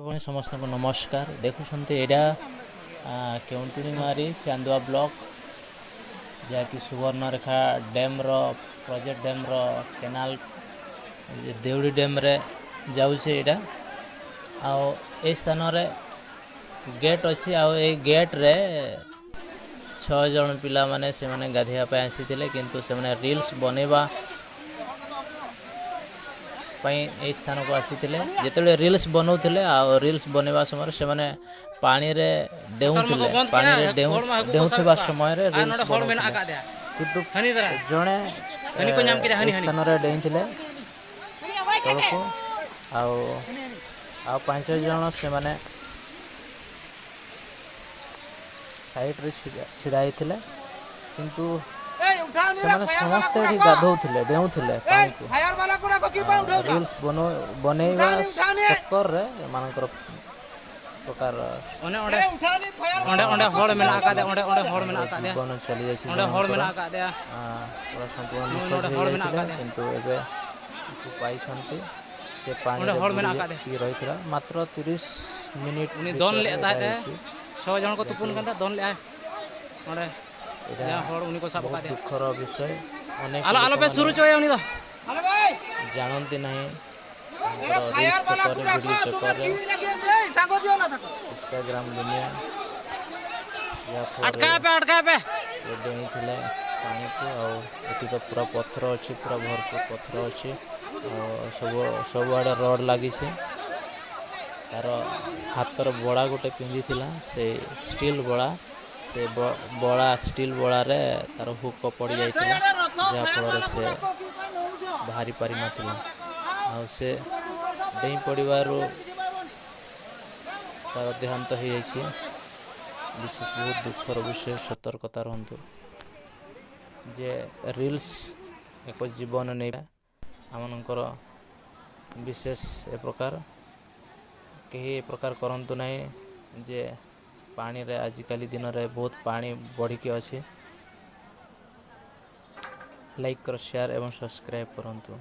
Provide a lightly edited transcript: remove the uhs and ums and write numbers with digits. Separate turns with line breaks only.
ପୁଣି ସମସ୍ତଙ୍କୁ ନମସ୍କାର। ଦେଖୁଛନ୍ତି, ଏଇଟା କେଉଁଟୁଣିମାରି, ଚାନ୍ଦୁଆ ବ୍ଲକ, ଯାହାକି ସୁବର୍ଣ୍ଣରେଖା ଡ୍ୟାମ୍ର ପ୍ରୋଜେକ୍ଟ, ଡ୍ୟାମ୍ର କେନାଲ ଦେଉଳି ଡ୍ୟାମ୍ରେ ଯାଉଛି ଏଇଟା। ଆଉ ଏଇ ସ୍ଥାନରେ ଗେଟ୍ ଅଛି, ଆଉ ଏଇ ଗେଟ୍ରେ 6 ଜଣ ପିଲାମାନେ ସେମାନେ ଗାଧୋଇବା ପାଇଁ ଆସିଥିଲେ, କିନ୍ତୁ ସେମାନେ ରିଲ୍ସ ବନେଇବା ପାଇଁ ଏଇ ସ୍ଥାନକୁ ଆସିଥିଲେ। ଯେତେବେଳେ ରିଲ୍ସ ବନାଉଥିଲେ ଆଉ ରିଲ୍ସ ବନେଇବା ସମୟରେ ସେମାନେ ପାଣିରେ ଡେଉଁଥିଲେ, ପାଣିରେ ଡେଉଁଥିବା ସମୟରେ ରିଲ୍ସ ବନାଉଥିଲେ, କିନ୍ତୁ ଜଣେ ଏହି ସ୍ଥାନରେ ଡେଇଁଥିଲେ ତଳକୁ, ଆଉ 5 ଜଣ ସେମାନେ ସାଇଡ଼ରେ ଛିଡ଼ା ହେଇଥିଲେ। କିନ୍ତୁ ସେମାନେ ସମସ୍ତେ ଏଠି ଗାଧଉଥିଲେ, ଡେଉଁଥିଲେ ପାଣିକୁ। ରିଲ୍ସ ବନେଇବା ଚକ୍କରରେ ଏମାନଙ୍କର ପ୍ରକାର ଜୀବନ ଚାଲିଯାଇଛି, ପୁରା ସମ୍ପୂର୍ଣ୍ଣ ନିଖୋଜ ହେଇଯାଇଥିଲେ, କିନ୍ତୁ ଏବେ ପାଇଛନ୍ତି। ସେ ପାଣିରେ ରହିଥିଲା ମାତ୍ର 30 ମିନିଟ୍।
6 ଜଣ ତୁପୁନ ଦନ।
ଏଇଟା ଦୁଃଖର ବିଷୟ, ଅନେକ ଜାଣନ୍ତି ନାହିଁ ରିଲ୍ସ ଚକରରେ, ଭିଡ଼ିଓ ଚକରରେ, ଇନଷ୍ଟାଗ୍ରାମ ଦୁନିଆ, ଯାହାଫଳରେ ଡେଇଁଥିଲେ ପାଣିକୁ। ଆଉ ଏଠି ତ ପୁରା ପଥର ଅଛି, ପୁରା ଭରପୁର ପଥର ଅଛି, ଆଉ ସବୁ ସବୁଆଡ଼େ ରଡ଼୍ ଲାଗିଛି। ତାର ହାତର ବଳା ଗୋଟେ ପିନ୍ଧିଥିଲା, ସେ ଷ୍ଟିଲ୍ ବଳା, ସେ ବଳା ଷ୍ଟିଲ୍ ବଳାରେ ତାର ହୁକ ପଡ଼ିଯାଇଥିଲା, ଯାହାଫଳରେ ସେ ବାହାରି ପାରିନଥିଲା, ଆଉ ସେ ଡେଇଁ ପଡ଼ିବାରୁ ତାର ଦେହାନ୍ତ ହେଇଯାଇଛି। ବିଶେଷ ବହୁତ ଦୁଃଖର ବିଷୟ। ସତର୍କତା ରୁହନ୍ତୁ ଯେ ରିଲ୍ସ ଏକ ଜୀବନ ନେଇ ଆମମାନଙ୍କର ବିଶେଷ ଏ ପ୍ରକାର କେହି ଏ ପ୍ରକାର କରନ୍ତୁ ନାହିଁ ଯେ ପାଣିରେ ଆଜିକାଲି ଦିନରେ ବହୁତ ପାଣି ବଢ଼ିକି ଅଛି। ଲାଇକ୍ କର, ସେୟାର ଏବଂ ସବସ୍କ୍ରାଇବ୍ କରନ୍ତୁ।